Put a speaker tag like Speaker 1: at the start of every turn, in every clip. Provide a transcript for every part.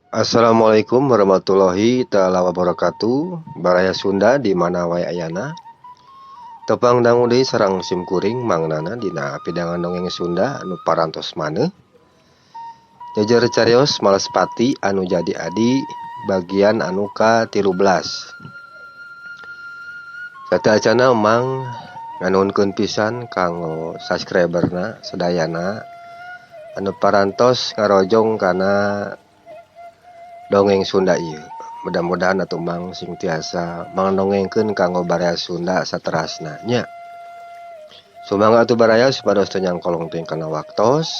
Speaker 1: Assalamualaikum warahmatullahi taala wabarakatuh. Baraya Sunda di mana wae ayana. Tepang dangu deui sareng simkuring Mang Nana dina pidangan dongeng Sunda anu parantos maneuh. Jajar carios Malespati anu jadi adi bagian anu ka-13. Sateuacana Mang nganuhunkeun pisan kanggo subscriberna sadayana anu parantos ngarojong kana dongeng Sunda ieu. Mudah-mudahan atuh Mang sing tiasa mangdongengkeun kanggo baraya Sunda saterasna nya. Sumangga atuh baraya supados teu nyangkolong teuing kana waktos.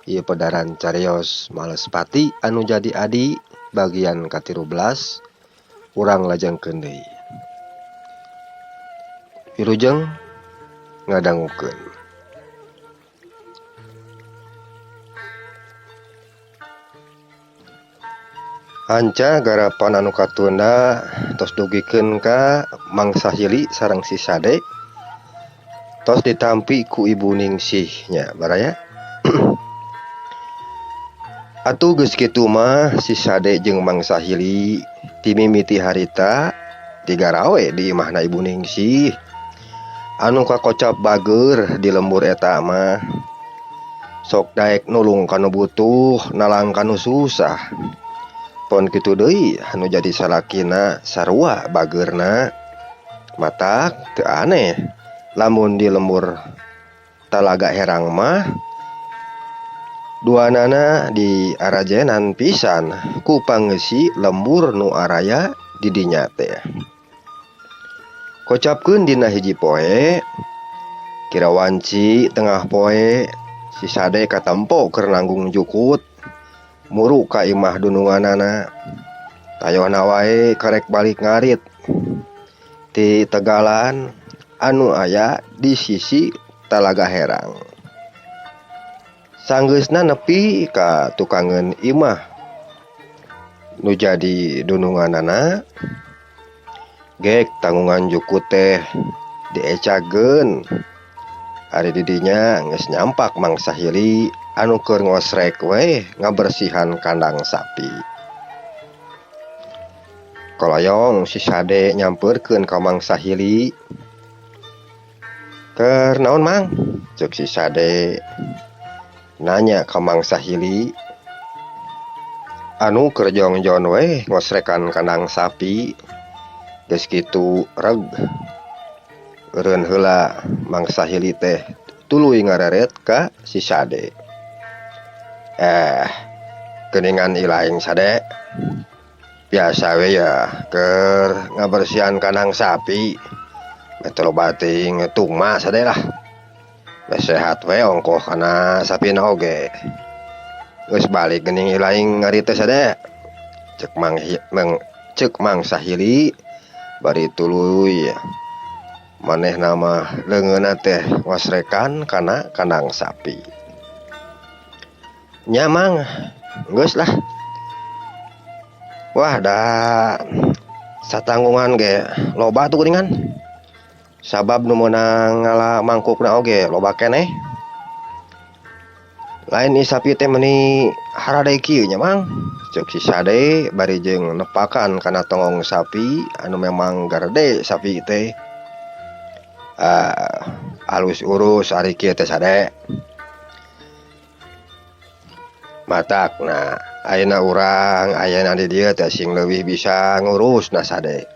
Speaker 1: Ieu pedaran carios Malespati anu jadi adi bagian ka-13 urang lajengkeun deui. Wilujeng ngadangukeun. Anca garapan anu katunda tos dugikeun ka Mang Sahili sareng si Sade tos ditampi ku Ibu Ningsih nya baraya. Atuh geus kitu mah si Sade jeung Mang Sahili timimiti harita digarawe di imahna Ibu Ningsih anu kakocap bager di lembur eta mah. Sok daek nulung kanu butuh nalang kanu susah. Pon kitu deui anu jadi salakina sarua bageurna. Matak teu aneh lamun di lembur Talaga Herang mah duanana di arajenan pisan ku pangeusi lembur nu araya di dinya teh. Kocapkeun dina hiji poe kira wanci tengah poe si Sade katempo keur nanggung jukut muru ka imah dununganana. Tayohna wae karek balik ngarit ti tegalan anu aya di sisi Talaga Herang. Sanggeusna nepi ka tukangeun imah nu jadi dununganana. Gek tanggungan jukut teh diecageun. Ari di dinya geus nyampak Mang Sahili anu keur ngosrek we ngabersihan kandang sapi. Koloyong si Sade nyampeurkeun ka Mang Sahili. Keur naon Mang? Ceuk si Sade nanya ka Mang Sahili anu keur jongjon we ngosrekan kandang sapi. Geus kitu reg eureun heula Mang Sahili teh tuluy ngareret ka si Sade. Geuningan ilaing Sade. Biasa we ya keur ngabersihan kandang sapi. Meh teu loba teuing tungma Sade lah. Meh sehat we ongkoh kana sapina oge. Geus balik geuning ilaing ngarit teh Sade. Ceuk Mang Sahili bari tuluy manehna mah leungeunna teh ngosrekan kana kandang sapi. Nya Mang, geus lah. Wah da satanggungan ge loba tuh geuningan. Sabab nu meunang ngala mangkukna oge loba keneh. Lain ieu sapi teh meuni harade kieu nya Mang. Ceuk si Sade bari jeung nepakan kana tonggong sapi anu memang garede sapi teh. Alus urus ari kieu teh Sade. Matakna ayeuna urang ayeuna di dieu teh sing leuwih bisa ngurusna Sade.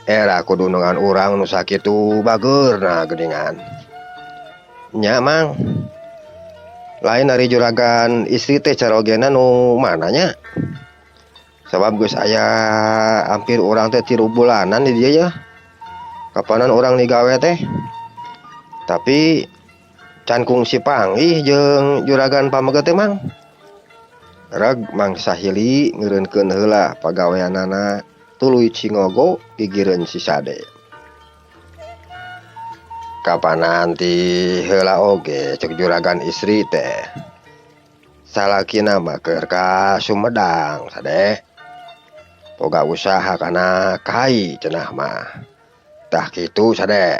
Speaker 1: Era kudunungan urang nu sakitu bageurna geuningan. Nya Mang. Lain ari juragan istri teh carogena nu mana nya? Sabab geus aya hampir urang teh 3 bulanan di dieu ya. Kapanan urang digawe teh. Tapi can kungsi panggih jeung juragan pameget teh Mang. Reg Mang Sahili ngeureunkeun heula pagaweanana tuluy cingogo gigireun si Sade. Kapanan ti heula oge ceuk juragan istri teh. Salakina mah keur ka Sumedang Sade. Boga usaha kana kai cenah mah. Tah kitu Sade.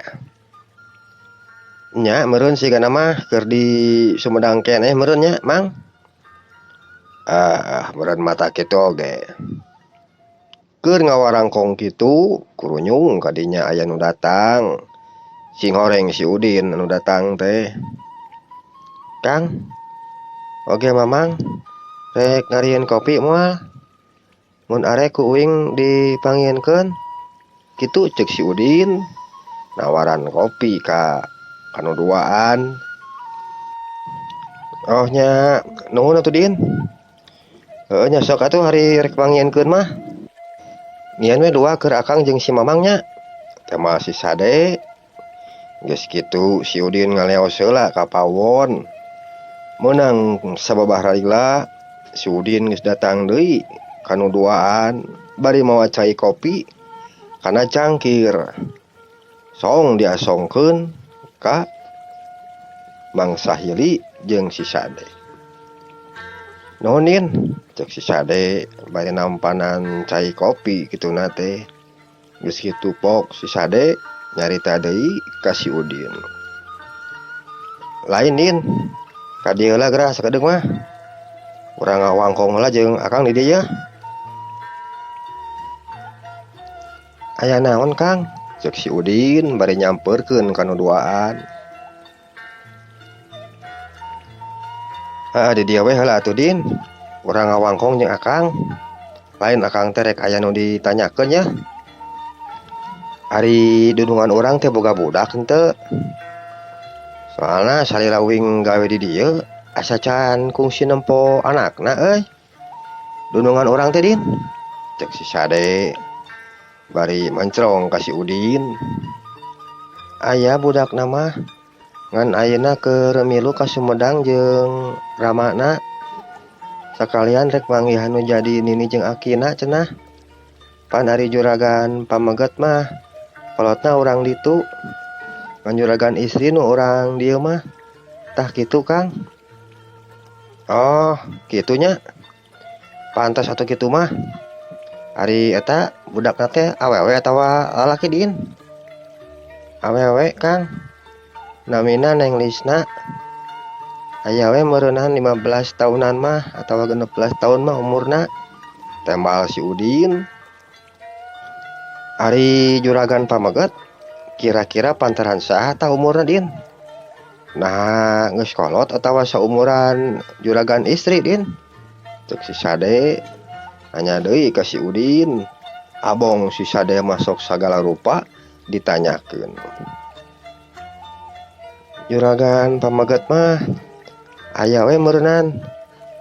Speaker 1: Nya meureun sigana mah keur di Sumedang keneh meureun nya Mang. Ah, meureun mata kitu oge. Keur ngawarangkong kitu kurunyung kadinya aya nu datang. Sing horeng si Udin anu datang teh. Kang, oge Mamang, rek ngarieun kopi moal? Mun arek ku uing dipangienkeun. Kitu ceuk si Udin nawaran kopi ka kanu duaan. Oh nya, nuhun atuh Din. Heueuh nya sok atuh hari rek pangienkeun mah. Ngian we dua keur akang jeung si Mamang nya. Teh si Sade. Geus kitu si Udin ngaleos heula ka pawon. Meunang sababah lila si Udin geus datang deui kanu duaan bari mawa cai kopi kana cangkir. Song diasongkeun ka Mang Sahili jeung si Sade. Nuhun Din, cek si Sade bari nampanan cai kopi kituna teh. Geus kitu pok si Sade nyarita deui ka si Udin. Lain Din, ka dieu heula geura sakedeung mah. Urang ngawangkong heula jeung akang di dieu. Aya naon Kang? Cek si Udin bari nyamperkeun ka nu duaan. Ah, di dieu we heula atuh Din. Urang ngawangkong jeung akang. Lain akang teh rek aya nu ditanyakeun nya. Ari dudungan urang teh boga budak henteu. Soalna salila uing gawe di dieu asa can kungsi nempo anakna euy. Dudungan urang teh Din. Cek si Sade bari mencrong ka si Udin. Aya budakna mah ngan ayeuna keur milu ka Sumedang jeung ramana. Sakalian rek manggihan nu jadi nini jeung akina cenah. Pan ari juragan pameget mah kolotna urang ditu. Ngan juragan istri nu urang dieu mah. Tah kitu Kang. Oh, kitunya. Pantas atuh kitu mah. Ari eta budakna teh awewe atawa lalaki Din? Awewe Kang. Namina Neng Lisna. Aya we meureunan 15 tahunan mah atawa 16 tahun mah umurna. Tembal si Udin. Ari juragan pameget kira-kira pantaran saha tah umurna Din? Nah, geus kolot atawa saumuran juragan istri Din? Cek si Sade. Nanya deui ka si Udin. Abong si Sade masuk sagala rupa ditanyakeun. Juragan pameget mah aya we meureunan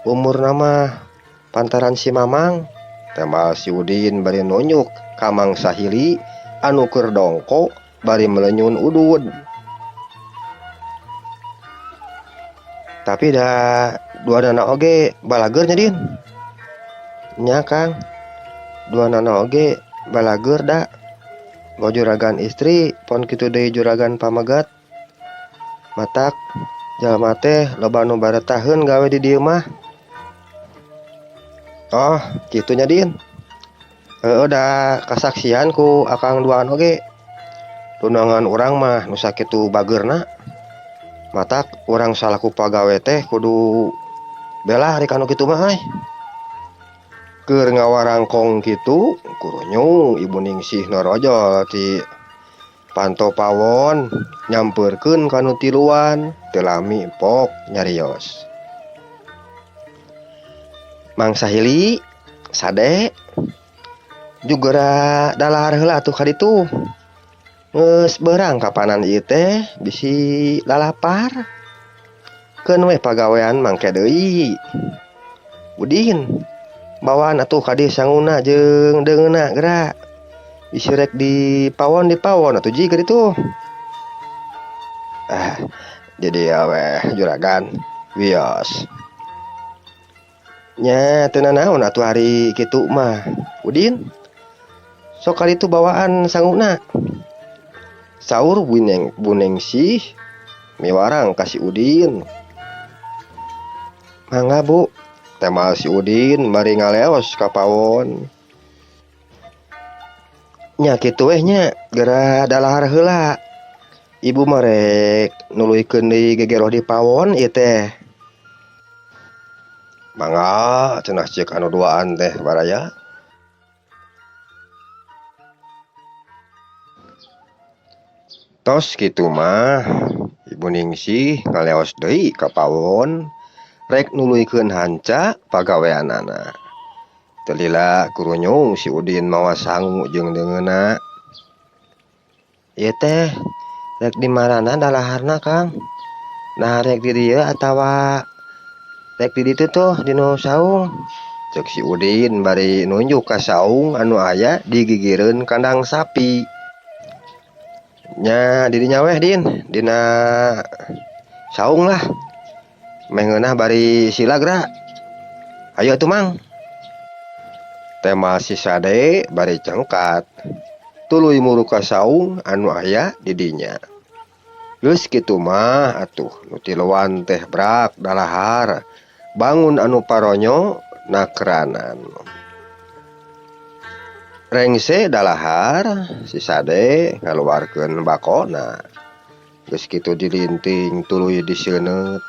Speaker 1: umurna mah pantaran si Mamang. Tembal si Udin bari nunjuk ka Mang Sahili anu keur dongko bari melenyun udud. Tapi da duanana oge balageur nya Din. Nya Kang, duanana oge balageur da. Bo juragan istri pon kitu deui juragan pameget. Matak jalma teh loba nu baretaheun gawe di dieu mah. Oh, kitu nya Din. Heueuh da kasaksian ku akang duaan oge. Tunangan urang mah nu sakitu bageurna. Matak urang salaku pagawe teh kudu bela ari kanu kitu mah euy. Keur ngawarangkong kitu kurunyung Ibu Ningsih norojol ti panto pawon nyamperkeun ka nu tiluan teu lami pok nyarios. Mang Sahili Sade jugera dalahar heula atuh ka ditu. Geus beurang kapanan ieu teh bisi lalapar. Keun we pagawean mangke deui. Udin bawaan atuh ka dieu sanguna jeung deungeunna geura. Bisi rek di pawon atuh ji ka ditu. Ah, jadi aweh juragan wios. Nya teu nanaon atuh hari kitu mah. Udin sok ka ditu bawaan sanguna. Saur Buningsih miwarang ka si Udin. Mangga Bu, temal si Udin bari ngaleos ka pawon. Nya kitu weh nya, geura dalahar heula. Ibu mah rek nuluykeun deui gegeroh di pawon ieu teh. Mangga cenah ceuk anu duaan teh baraya. Tos kitu mah Ibu Ningsih ngaleos deui ka pawon rek nuluykeun hanca pagaweanana. Teu lila kurunyung si Udin mawa sangu jeung deungeunna. Ieu teh rek di marana dalaharna Kang? Nah rek di dieu atawa rek di ditu tuh dinu saung? Ceuk si Udin bari nunjuk ka saung anu aya di gigireun kandang sapi. Nya di dinya weh Din, dina saung lah. Meh ngeunah bari sila geura. Hayu atuh Mang. Tema si Sade bari cengkat. Tuluy muru ka saung anu aya di dinya. Geus kitu mah atuh nu tiluan teh brak dalahar bangun anu paronyo nakeranan. Rengse dalahar si Sade ngaluarkeun bakona. Geus kitu dilinting tuluy diseuneut.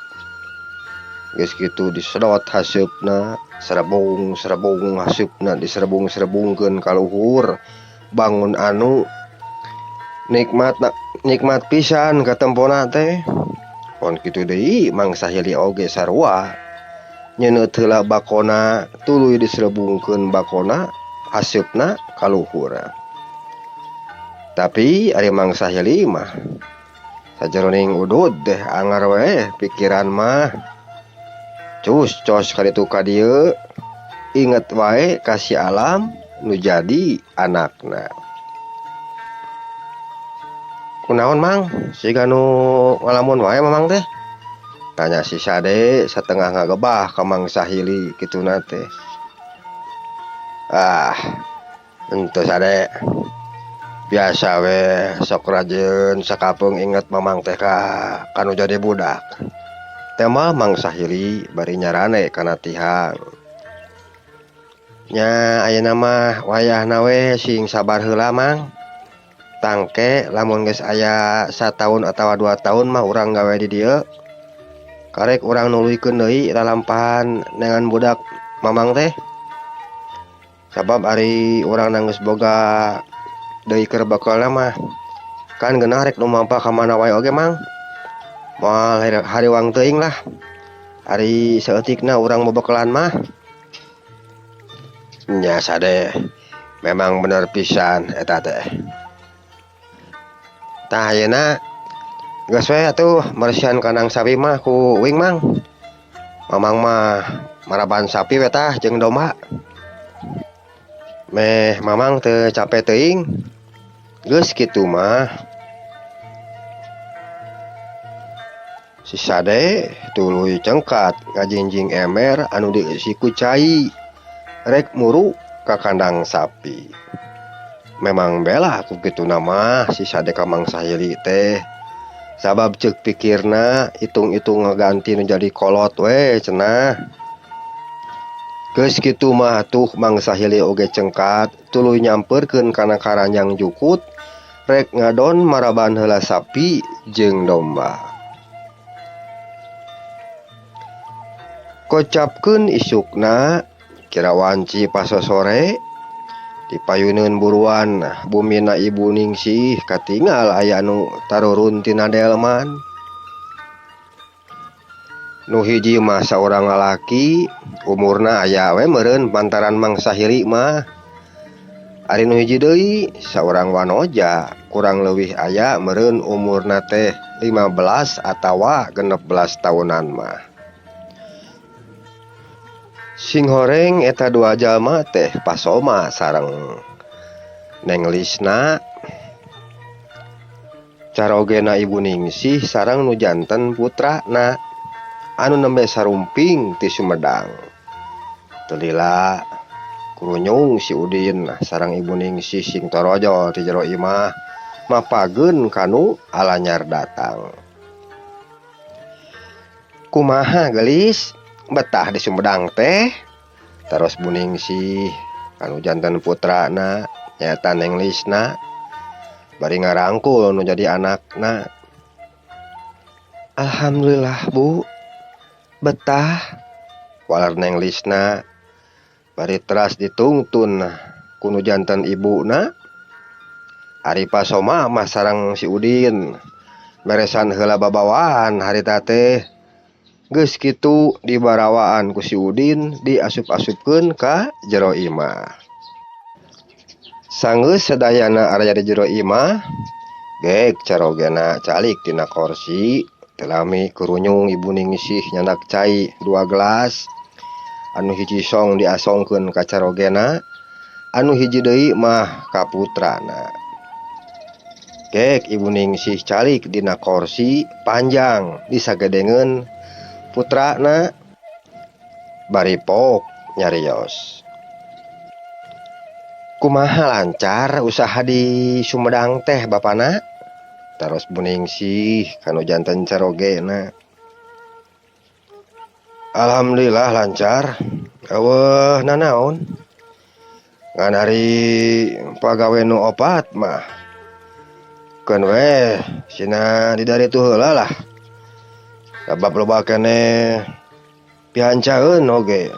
Speaker 1: Geus kitu disedot haseupna, serebung-serebung haseupna diserebung-serebungkeun ka luhur. Bangun anu nikmat nikmat pisan katempona teh. Pon kitu deui Mang Sahili oge sarua. Nyeuneuh heula bakona tuluy diserebungkeun bakona haseupna ka luhur. Tapi ari Mang Sahili mah sajeroning udud deh angar we pikiran mah. Cus cos kaditu ka dieu inget wae ka si Alam nu jadi anakna. Kunaon Mang? Siga nu ngalamun wae Mamang teh? Tanya si Sade satengah ngagebah ka Mang Sahili kituna teh. Ah, henteu Sade. Biasa we sok rajin sakapeung inget Mamang teh ka kanu jadi budak. Tema Mang Sahili bari nyarane kana tihang. Nya ayeuna mah wayahna we sing sabar heula Mang. Tangke lamun geus aya sataun atawa 2 tahun mah urang gawe di dieu. Karek urang nuluykeun deui lalampahan neangan budak Mamang teh. Sabab ari urang geus boga deui keur bekelna mah kan geunah rek lumampa ka mana wae oge Mang. Moal hariwang teuing lah. Ari saeutikna urang bobekelan mah. Nya Sade, memang bener pisan eta teh. Tah ayeuna geus we atuh meresihan kandang sapi mah ku uing Mang. Mamang mah maraban sapi we tah jeung domba. Meh Mamang teu cape teuing. Geus kitu mah. Si Sade tuluy cengkat ngajingjing ember anu dieusi ku cai rek muru ka kandang sapi. Memang bela ku kituna mah si Sade ka Mang Sahili teh. Sabab ceuk pikirna hitung-hitung ngaganti nu jadi kolot we cenah. Geus kitu mah atuh Mang Sahili oge cengkat tuluy nyamperkeun kana karanjang jukut rek ngadon maraban heula sapi jeung domba. Kocapkeun isukna kira wanci pasosore dipayuneun buruan bumina Ibu Ningsih katingal aya nu tarurun tina delman. Nu hiji mah saurang lalaki umurna aya we meureun pantaran Mang Sahili mah. Ari nu hiji deui saurang wanoja kurang leuwih aya meureun umurna teh 15 atawa 16 tahunan mah. Sing horeng eta dua jalma teh pasoma sareng Neng Lisna. Carogena Ibu Ningsih sareng nu janten putrana anu nembe sarumping ti Sumedang. Teu lila kurunyung si Udin sareng Ibu Ningsih sing torojol ti jero imah mapageun kanu alanyar datang. Kumaha geulis betah di Sumedang teh? Taros Bu Ningsih anu janten putrana nyaeta Neng Lisna bari ngarangkul nu jadi anakna. Alhamdulillah Bu, betah. Waler Neng Lisna bari teras ditungtun ku nu janten ibuna. Ari Pasoma mah sareng si Udin meresan heula babawaan harita teh. Geus kitu dibarawaan ku si Udin diasup-asupkeun ka jero imah. Sanggeus sadayana araya di jero imah, gek carogena calik tina korsi, teu lami kurunyung Ibu Ningsih nyandak cai 2 gelas, anu hiji song diasongkeun ka carogena, anu hiji deui mah ka putrana. Gek Ibu Ningsih calik dina korsi panjang disagedengeun putrana bari pok nyarios. Kumaha lancar usaha di Sumedang teh bapana? Taros Bu Ningsih kanu janten carogena. Alhamdulillah lancar. Eueuh nanaon? Ngan ari pagawe nu opat mah. Keun weh sina didaritu heula lah. Sabab loba keneh pihancaeun oge.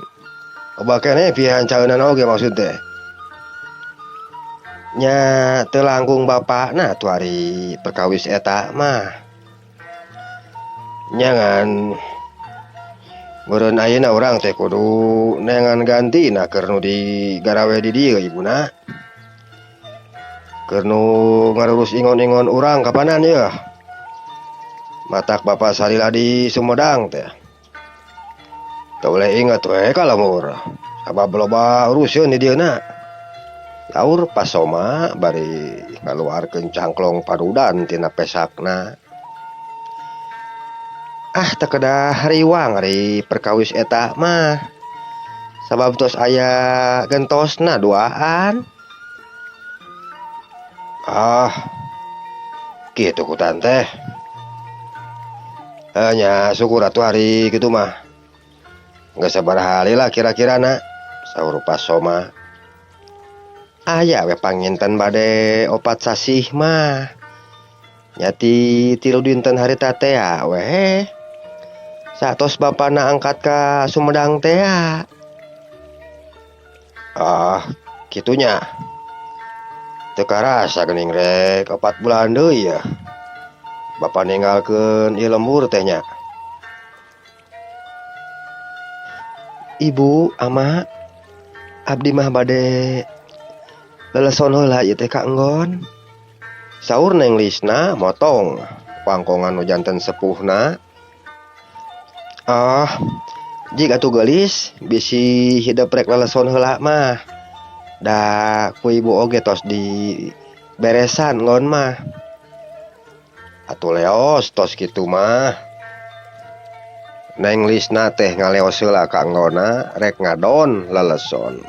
Speaker 1: Loba keneh pihancaeunan oge maksud teh. Nya teu langkung bapakna atuh ari perkawis eta mah. Nya ngan meureun ayeuna urang teh kudu neangan gantina keur nu digarawe di dieu ibuna. Keur nu ngarurus ingon-ingon urang kapanan yeuh. Matak bapa salila di Sumedang teh. Teu boleh inget we ka lembur. Sabab loba uruseun di dieuna. Laur Pasoma bari ngaluarkeun cangklong padudan tina pesakna. Ah teu kedah riwang ari perkawis eta mah. Sabab tos aya gentosna duaan. Ah kitu ku tante. Nya syukur atuh ari kitu mah. Geus sabaraha lila kira-kirana saur Pasoma. Aya we panginten bade 4 sasih mah. Nyati 3 dinten harita tea we. Satos bapana angkat ka Sumedang tea. Ah, kitunya. Teu karasa geuning rek 4 bulan deui ya. Bapa ninggalkeun ieu lembur teh nya. Ibu, ama, abdi mah bade leleson heula ieu teh ka enggon. Saur Neng Lisna motong wangkongan nu janten sepuhna. Ah, jig atuh geulis bisi hidep rek leleson heula mah. Da ku ibu oge tos di beresan nggon mah. Atuh leos tos kitu mah. Neng Lisna teh ngaleos heula ka enggonna rek ngadon leleson.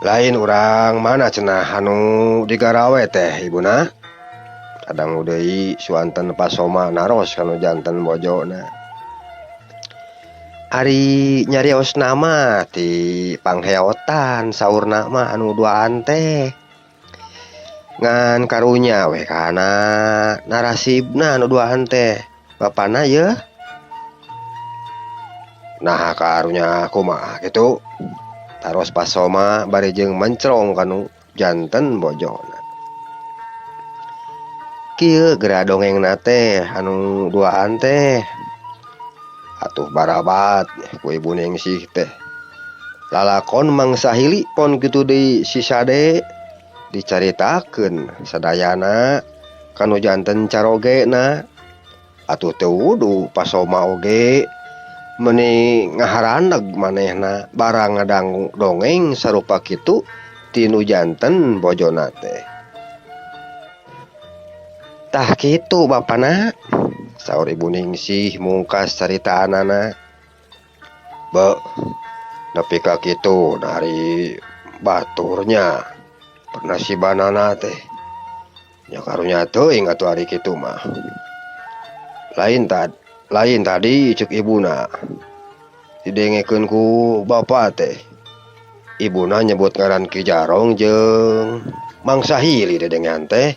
Speaker 1: Lain urang mana cenah anu digarawe teh ibuna. Kadang deui suanten Pasoma naros kanu janten bojona. Ari nyarios nama ti pangheotan saurna mah anu duaan teh. Ngan karunya we kana narasibna anu duaan teh. Bapana yeuh. Nah karunya kumaha kitu. Taros Pasoma bari jeung mencrong kanu janten bojona. Kieu geura dongengna teh anu duaan teh. Atuh barabat ku Ibu Ningsih teh. Lalakon mangsa hili pon kitu deui si Sade dicaritakeun sadayana kanu janten carogena. Atuh teu wudu Pasoma oge meuni ngaharaneg manehna barang ngadangu dongeng sarupa kitu tinu janten bojona teh. Tah kitu bapana, saur Ibu Ningsih mungkas caritaanana. Be, nepi ka kitu dari baturnya pernasibanana teh. Nya karunya teuing atuh ari kitu mah. Lain tadi cek ibuna. Didengekeun ku bapa teh. Ibuna nyebut ngaran Ki Jarong jeung Mangsa Hili dedengean teh.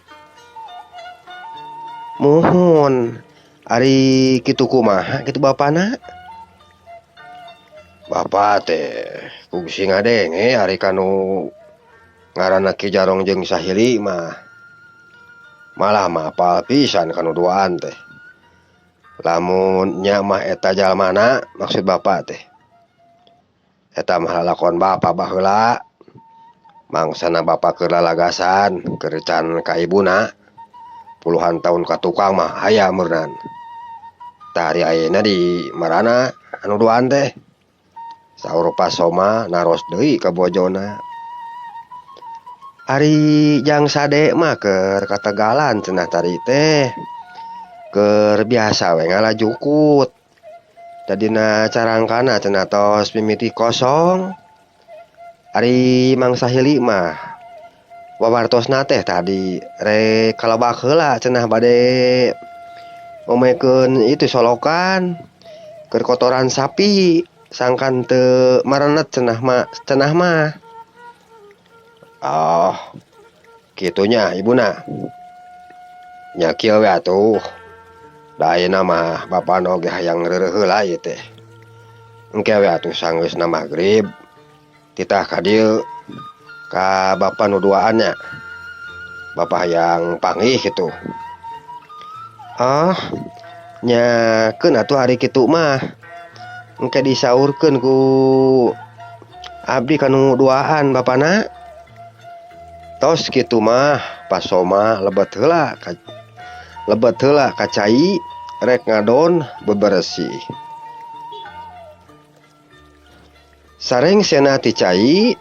Speaker 1: Muhun, ari kitu kumaha kitu bapana? Bapak teh kungsi ngadenge ari kanu ngaranna Ki Jarong jeung Sahili mah. Malah mah apal pisan kanu duaan teh. Lamun nya mah eta jalmana maksud bapak teh. Eta mah lalakon bapak baheula. Mangsana bapak keur lalagasan keur can ka ibuna. Puluhan tahun ka tukang mah aya meurnan. Tah ari ayeuna di marana anu duaan teh. Saur Pasoma naros deui ka bojona. Ari Jang Sade mah keur kategalan cenah tadi teh. Keur biasa we ngala jukut. Tadina carangkana cenah tos mimiti kosong. Ari Mang Sahili mah wawartosna teh tadi rek kalebak heula cenah bade ngomekeun itu solokan keur kotoran sapi. Sangkan teu marenet cenah mah. Oh, kitunya ibuna. Nya kieu we atuh. Da ayeuna mah bapa oge hayang reureuh heula ieu teh. Engke we atuh sanggeusna magrib. Titah ka dieu ka bapa nu duaan nya. Bapa hayang panggih kitu. Ah, nya keun atuh ari kitu mah. Engke disaurkeun ku abdi kanu duaan bapana. Tos kitu mah Pasoma lebet heula ka cai rek ngadon beberesih. Sareng sena ti cai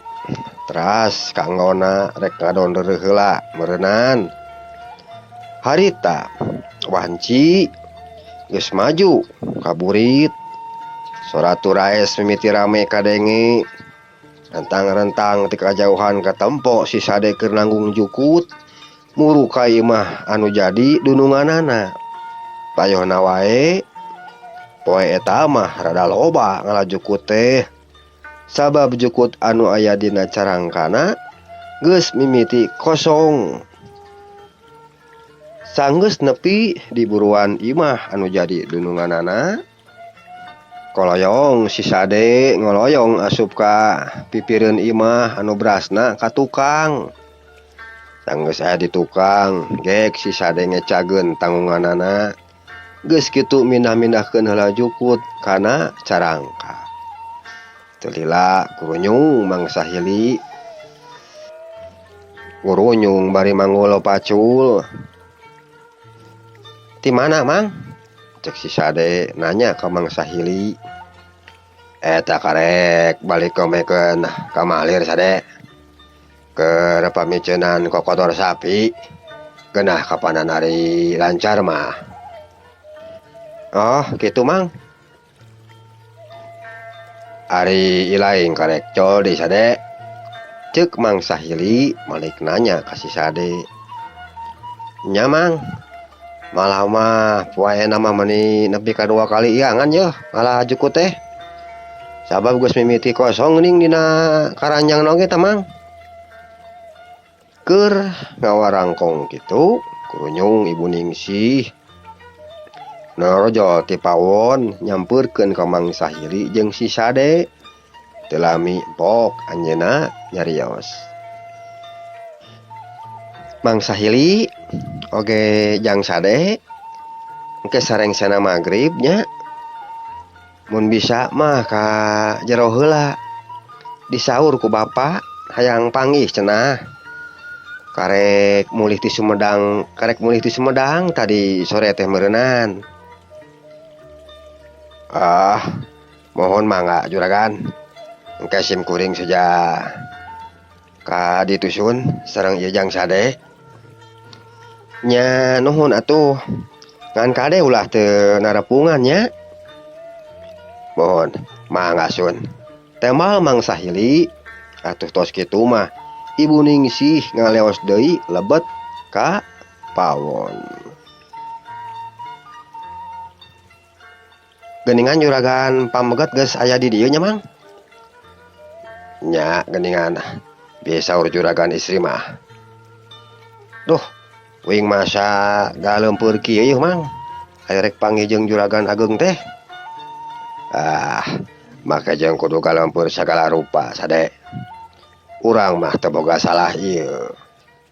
Speaker 1: teras kanggona rek ngadon reureuh heula meureunan. Harita wanci geus maju ka burit. Soratu raes mimiti rame kadenge. Rentang-rentang ti kajauhan katempo si Sade keur nanggung jukut. Muru ka imah anu jadi dununganana. Payohna wae poe eta mah rada loba ngala jukut teh. Sabab jukut anu aya dina carangkana geus mimiti kosong. Sanggeus nepi di buruan imah anu jadi dununganana. Koloyong si Sade ngoloyong asup ka pipireun imah anu berasna ka tukang. Sanggeus aya di tukang, gek si Sade ngecageun tanggunganana. Geus kitu mindah-mindahkeun heula jukut kana carangka. Teu lila kurunyung Mang Sahili. Kurunyung bari mangulo pacul. Ti mana, Mang? Cek si Sade nanya ka Mang Sahili. Eta karek balik komekeun ka malir Sade. Keur pamiceunan kokotor sapi. Geunah kapanan ari lancar mah. Oh, kitu Mang. Ari ilaing karek col di Sade. Cek Mang Sahili malik nanya ka si Sade. Nya Mang. Malah mah poe mah meuni nepi ka 2 kali iangan yeuh malah jukut teh. Sabab geus mimiti kosong geuning dina karanjang oge tah Mang. Keur ngawarangkong kitu kurunyung Ibu Ningsih. Norojol ti pawon nyampeurkeun ka Mang Sahili jeung si Sade. Teu lami pok anjeunna nyarios. Mang Sahili oge Jang Sade engke sarengsena magrib nya. Mun bisa mah ka jero heula disaur ku bapa hayang panggih cenah. Karek mulih ti Sumedang, karek mulih ti Sumedang tadi sore teh meureunan. Ah, mohon mangga juragan. Engke sim kuring saja ka ditusun sareng ieu Jang Sade. Nya nuhun atuh. Ngan kade ulah teu narapungan nya. Mohon mangga sun. Temal Mang Sahili atuh tos kitu mah Ibu Ningsih ngaleos deui lebet ka pawon. Geningan juragan pameget geus aya di dieu nya Mang. Nya geningan biasa ur juragan istri mah. Duh, wing masa galempeur kieu yeuh Mang. Aya rek panggih jeung juragan ageung teh. Ah, Make jeung kudu galempeur sagala rupa Sade. Urang mah teu boga salah ieu.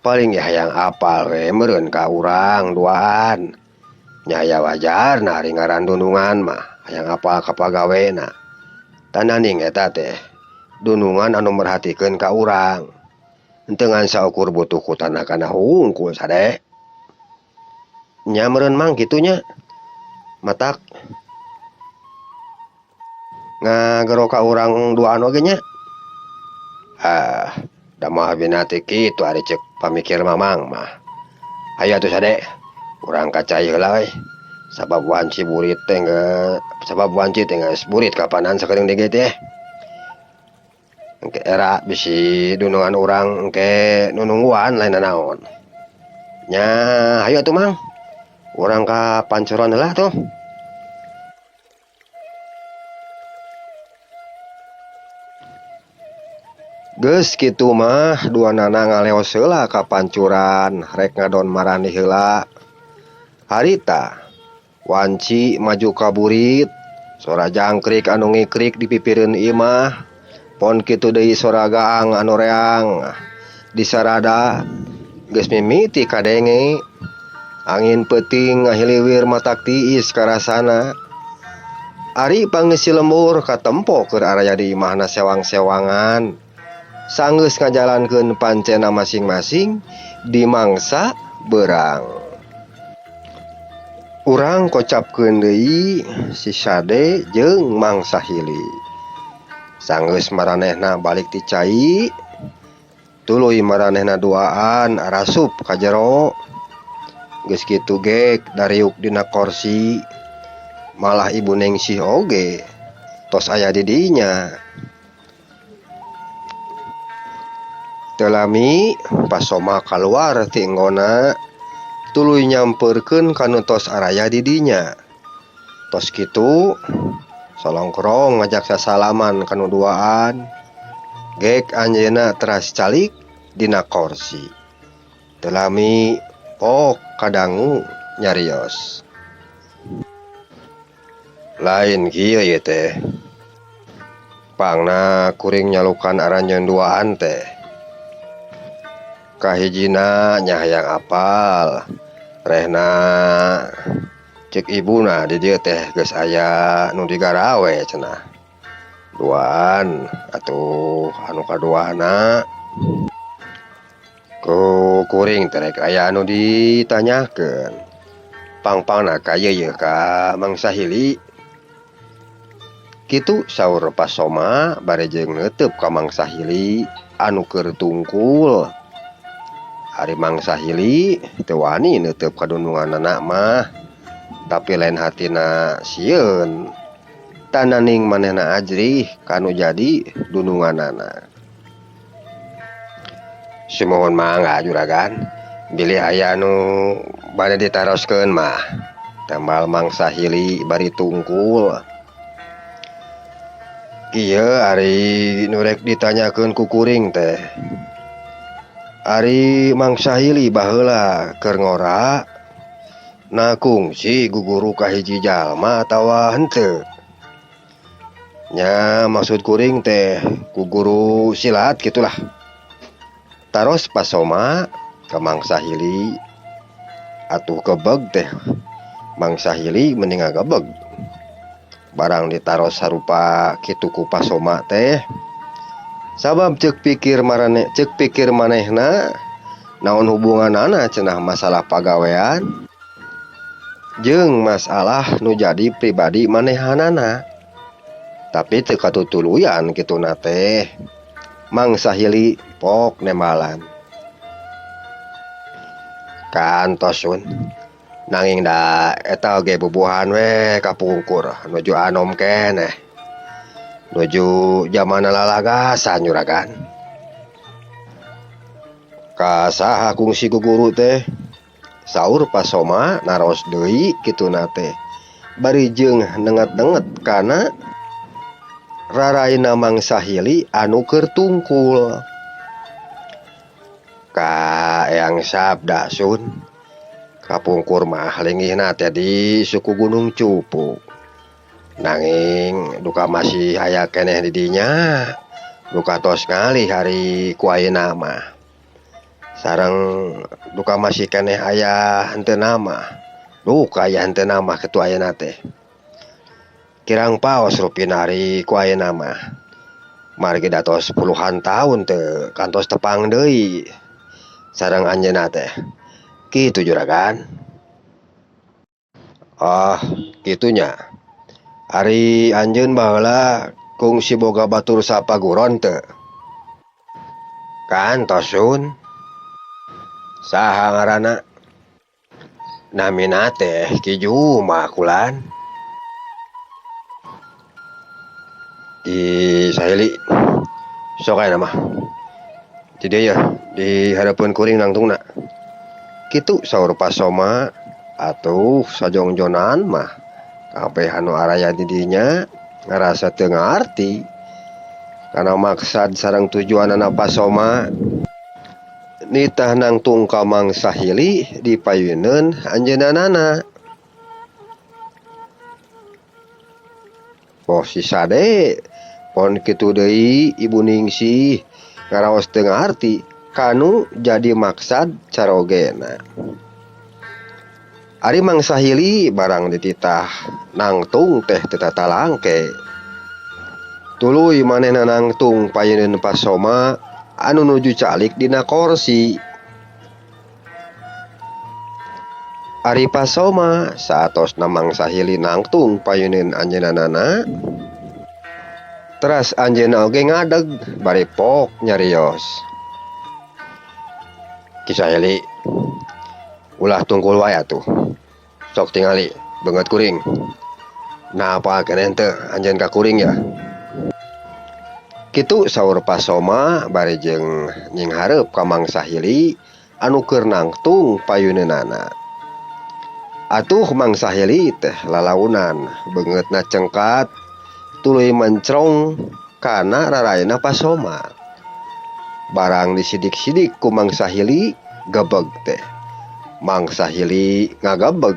Speaker 1: Paling ge hayang apal we meureun ka urang duaan. Nya aya wajarna ari ngaran dunungan mah hayang apal ka pagawena. Tananing eta teh dunungan anu merhatikeun ka urang. Henteu ngan saukur butuh ku tanah kana hungkul Sade. Nya meureun mang kitu nya. Matak ngagero ka urang duaan oge nya. Ah, da moal binati kitu ari ceuk pamikir mamang mah. Hayu atuh Sade, urang ka cai heula euy. Sabab wanci burit teh sabab wanci teh geus burit kapanan sakedeung deui ge teh. Engke era bisi dunungan urang engke nunungguan lain nanaon. Nya hayu atuh mang. Urang ka pancuran heula tuh. Geus kitu mah duanana ngaleos heula ka pancuran rek ngadon marani heula. Harita wanci maju ka burit, sora jangkrik anu ngikrik di pipireun imah, pon kitu deui sora gaang anu reang disarada geus mimiti kadenge. Angin peuting ngahiliwir matak tiis karasana. Ari pangeusi lembur katempo keur araya di imahna sewang-sewangan. Sanggeus ngajalankeun pancena masing-masing di mangsa beurang. Urang kocapkeun deui si Sade jeung Mang Sahili. Sanggeus maranehna balik ti cai, tuluy maranehna duaan arasup ka jero. Geus kitu gek dariuk dina korsi, malah Ibu Ningsih oge tos aya di dinya. Teu lami Pasoma kaluar ti enggona tuluy nyampeurkeun ka nu tos araya di dinya. Tos kitu solongkrong ngajak sasalaman ka nu duaan. Gek anjeunna teras calik dina korsi. Teu lami pok kadangu nyarios. Lain kieu ieu teh. Pangna kuring nyalukan aranjeun duaan teh. Kahijina nya hayang apal rehna ceuk ibuna di dieu teh geus aya nu digarawe cenah. Duaan atuh anu kaduana ku kuring teh rek aya anu ditanyakeun. Pang-pangna ka ieu yeuh ka Mang Sahili. Kitu saur Pasoma bari jeung neuteub ka Mang Sahili anu keur tungkul. Ari Mang Sahili teu wani neuteub ka dununganana mah, tapi lain hatina sieun. Tananing manehna ajrih kanu jadi dununganana. Sumuhun mangga juragan, bilih aya anu bade ditaroskeun mah. Tembal Mang Sahili bari tungkul. Kieu ari nu rek ditanyakeun ku kuring teh. Ari Mang Sahili baheula keur ngora na kungsi guguru ka hiji jalma atawa henteu. Nya maksud kuring teh ku guru silat gitulah. Taros Pasoma ka Mang Sahili atuh kebeg teh. Mang Sahili mending ngagebeg. Barang ditaros sarupa kitu ku Pasoma teh. Sabab ceuk pikir marane, ceuk pikir manehna naon hubunganana cenah masalah pagawean jeung masalah nu jadi pribadi manehanana. Tapi teu katutuluyan kituna teh. Mang Sahili pok nembalan. Kantos sun. Nanging da eta oge bubuhan we kapungkur nuju anom keneh. Nuju jamana lalagasan juragan. Ka saha kungsi guguru teh? Saur Pasoma naros deui kituna teh. Bari jeung nenget-nenget kana raraina Mang Sahili anu keur tungkul. Ka Eyang Sabda sun. Kapungkur mah linggihna teh di suku Gunung Cupu. Nanging duka masih aya keneh di dinya duka tos ngalih ari ku ayeuna mah. Sareng duka masih keneh aya henteu mah. Duka aya henteu mah kitu ayeuna teh. Kirang paos rupina ari ku ayeuna mah. Margi da tos puluhan tahun teu kantos tepang deui sareng anjeunna teh. Kitu juragan. Ah, kitu nya. Ari anjeun baheula kungsi boga batur sapaguron teu? Kantos Sun. Saha ngaranna? Namina teh Ki Juma kulan. Ki Sahili sok aya mah. Di dieu yeuh di hareupeun kuring nangtungna. Kitu saur Pasoma atuh sajongjonan mah kabeh anu araya di dinya ngarasa teu ngarti kana maksad sareng tujuanana Pasoma nitah nangtung ka Mang Sahili di payuneun anjeunna. Boh si Sade pon kitu deui Ibu Ningsih ngaraos teu ngarti kanu jadi maksad carogena. Ari Mang Sahili barang dititah nangtung teh teu tatalangke. Tuluy manehna nangtung payuneun Pasoma anu nuju calik dina korsi. Ari Pasoma saatosna Mang Sahili nangtung payuneun anjeunna, teras anjeunna oge ngadeg bari pok nyarios. Ki Sahili, ulah tungkul wae atuh. Sok tingali beungeut kuring. Nah apa keneh teu anjeun ka kuring ya? Kitu saur Pasoma bari jeung nyinghareup ka Mang Sahili anu keur nangtung payuneunana. Atuh Mang Sahili teh lalaunan beungeutna cengkat tuluy mencrong kana raraina Pasoma. Barang disidik-sidik ku Mang Sahili gebeg teh. Mang Sahili ngagebeg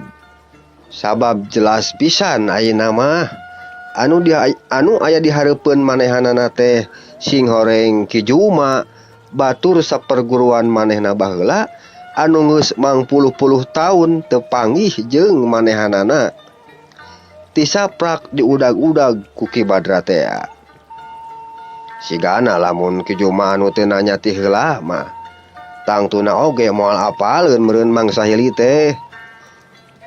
Speaker 1: sabab jelas pisan ayeuna mah anu aya di hareupeun manehanana teh sing horeng Ki Juma batur saperguruan manehna baheula anu geus mangpuluh-puluh taun teu panggih jeung manehanana. Tisaprak diudag-udag ku Ki Badra tea. Sigana lamun Ki Juma anu teu nanya ti heula mah tangtuna oge moal apaleun meureun Mang Sahili teh.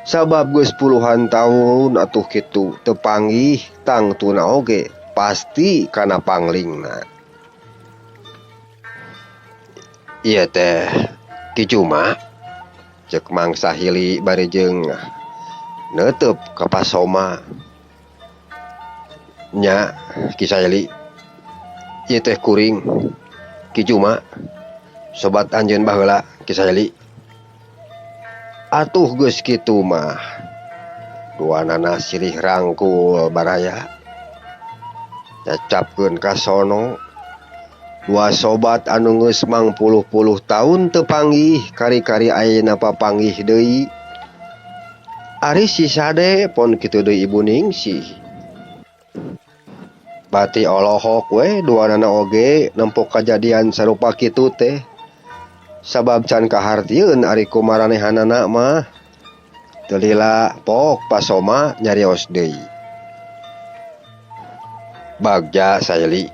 Speaker 1: Sabab geus puluhan tahun atuh kitu teu panggih tangtuna oge pasti kana panglingna. Ieu teh Ki Juma cek Mang Sahili bari jeung neuteub ka Pasoma. Nya Ki Sahili, ieu teh kuring Ki Juma sobat anjeun baheula Ki Sahili. Atuh geus kitu mah duanana silih rangkul baraya. Cacapkeun ka sono dua sobat anu geus mangpuluh-puluh taun teu panggih kari-kari ayeuna papanggih deui. Ari si Sade pon kitu deui Ibu Ningsih. Bati olohok we duanana oge nempo kajadian sarupa kitu teh. Sabab can kahartieun ari kumaranehanana mah. Teu lila pok Pasoma nyarios deui. Bagja Sahili,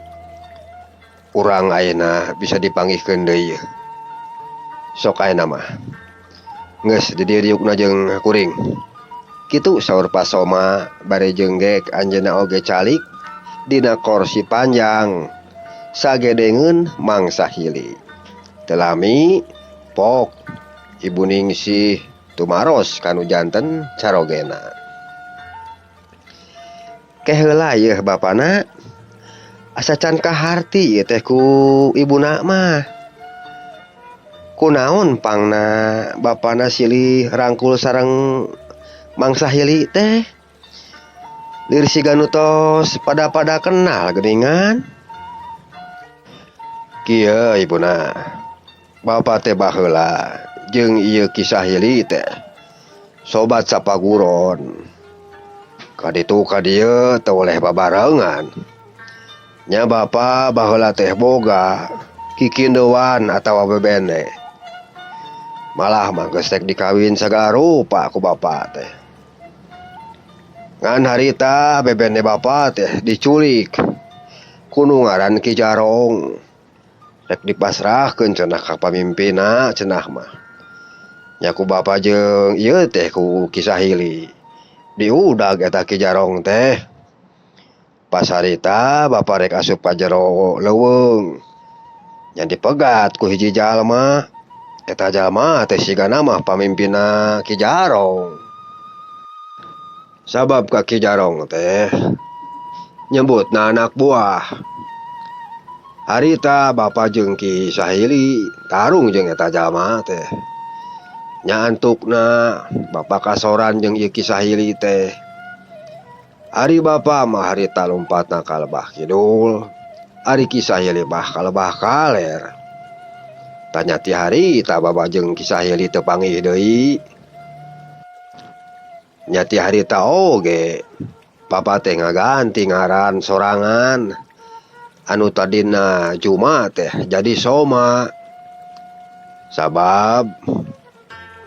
Speaker 1: urang ayeuna bisa dipanggihkeun deui. Sok ayeuna mah. Geus di dieu diukna jeung kuring. Kitu saur Pasoma bari jeung gek anjeunna oge calik dina korsi panjang sagedengeun Mang Sahili. Teu lami pok Ibu Ningsih tumaros kanu janten carogena. Ke heula yeuh bapana asa can kaharti ieu teh ku ibuna mah. Kunaon pangna bapana silih rangkul sareng Mang Sahili teh? Lir siga nu tos pada-pada kenal geuningan. Kieu ibuna, bapa teh baheula jeung ieu Ki Sahili teh sobat sapaguron. Ka ditu ka dieu teu oleh babarengan. Nya bapa baheula teh boga kikindeuan atawa bebene. Malah mah geus rek dikawin sagala rupa ku bapa teh. Ngan harita bebene bapa teh diculik ku nu ngaran Ki Jarong. Rek dipasrahkeun cenah ka pamimpinna cenah mah. Nya ku bapa jeung ieu teh ku Ki Sahili. Diudag eta Ki Jarong teh. Pas harita bapa rek asup ka jero leuweung. Nya dipegat ku hiji jalma. Eta jalma teh sigana mah pamimpinna Ki Jarong. Sabab ka Ki Jarong teh nyebutna anak buah. Harita bapa jeung Ki Sahili tarung jeung eta jalma teh. Nya antukna bapa kasoran jeung ieu Ki Sahili teh. Ari bapa mah harita lompatna ka lebah kidul, ari Ki Sahili mah ka lebah kaler. Tanya ti harita bapa jeung Ki Sahili teu panggih deui. Nya ti harita oge bapa teh ngaganti ngaran sorangan. Anu tadina Juma teh jadi Soma. Sabab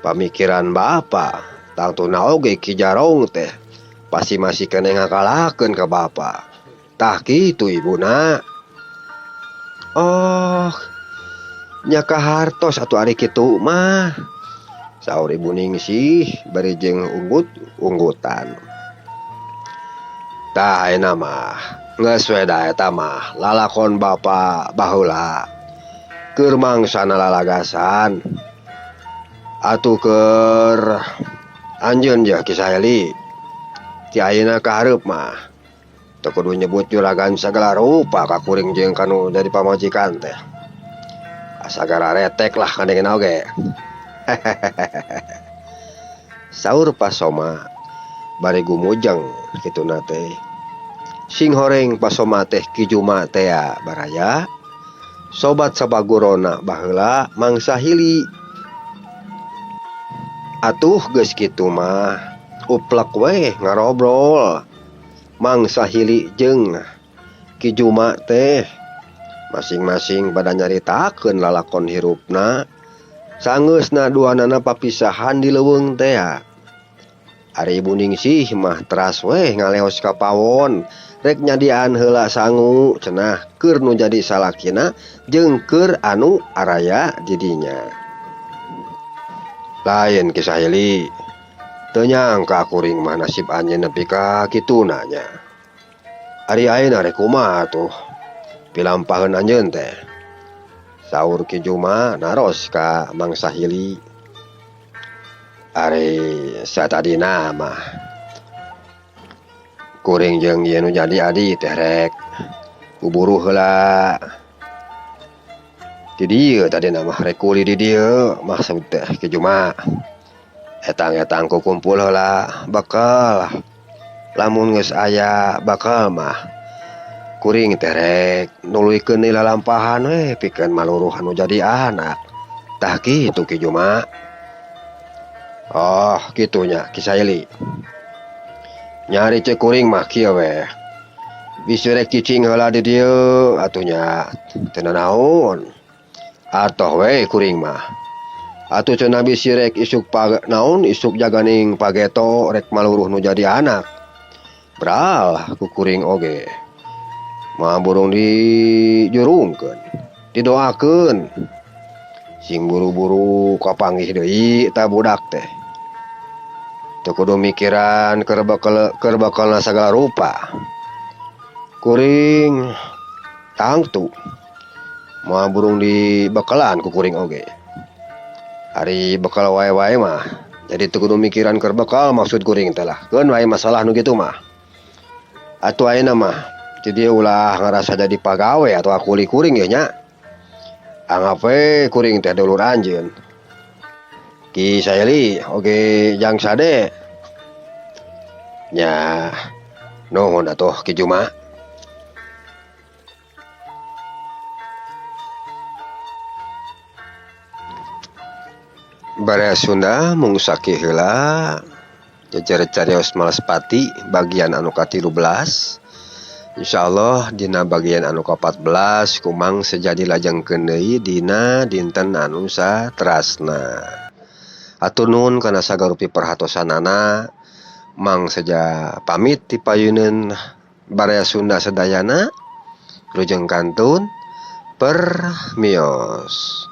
Speaker 1: pamikiran bapa tangtuna oge Ki Jarong teh pasti masih keneh ngakalahkeun ka bapa. Tah kitu ibuna. Oh, nya kahartos atuh ari kitu mah. Saur Ibu Ningsih bari jeung unggut-unggutan. Tah ayeuna mah geus we da eta mah lalakon bapa baheula. Keur mangsana lalagasan. Atuh keur anjeun je Ki Sahili. Ti ayeuna ka hareup mah teu kudu nyebut juragan sagala rupa ka kuring jeung kanu jadi pamajikan teh. Asa gararetek lah kadengena oge. Saur Pasoma bari gumujeng kituna teh. Sing horeng Pasoma teh Ki Juma tea baraya. Sobat sabagurona baheula Mang Sahili. Atuh geus kitu mah uplek weh ngarobrol Mang Sahili jeung Ki Juma teh. Masing-masing pada nyaritakeun lalakon hirupna. Sangeusna duanana papisahan di leuweung teh. Ari Ibu Ningsih mah teras weh ngaleos ka pawon. Rek nyadiaan heula sangu cenah keur nu jadi salakina jeung keur anu araya didinya. Lain Ki Sahili. Teu nyangka kuring mah nasib anjeun nepi ka kituna nya. Ari ayeuna rek kumaha tuh pilampaheun anjeun teh. Saur Ki Juma naros ka Mang Sahili. Ari satadina mah kuring jeung ieu nu jadi adi teh rek buburu heula. Di dieu tadina mah rek kuli di dieu maksud teh Ki Juma. Etang-etang ku kumpul heula bakal lamun geus aya bakal mah kuring teh rek nuluykeun deui lalampahan we pikeun maluruh anu jadi anak. Tah kitu Ki Juma. Oh, kitu nya Ki Sahili. Nyari cek kuring mah kieu we. Bisi rek cicing heula di dieu atuh nya teu nanaon. Atoh we kuring mah. Atuh cenah bisi rek isuk naon isuk jaganing pageto rek maluruh nu jadi anak. Bral ku kuring oge. Mah burung dijurungkeun, didoakeun. Sing buru-buru kapanggih deui eta budak teh. Teu kudu mikiran keur bekelna sagala rupa. Kuring tangtu moal burung dibekelan ku kuring oge. Ari bekal wae-wae mah jadi teu kudu mikiran keur bekal maksud kuring teh lah. Keun wae masalah nu kitu mah. Atuh ayeuna mah jadi ulah ngarasa jadi pagawe atau kuli kuring ye nya. Anggap we kuring teh dulur anjeun. Ki Sahili oge jang sade. Nya nuhun atuh Ki Juma. Baraya Sunda mung sakieu heula Jejer Carios Malespati bagian anu ka-13. Insya Allah dina bagian anu ka-14 ku Mang Seja dilajengkeun deui dina dinten anu saterasna. Hatur nuhun kana sagarupi perhatosanana. Mang Seja pamit ti payuneun Baraya Sunda sadayana. Wilujeng kantun, permios.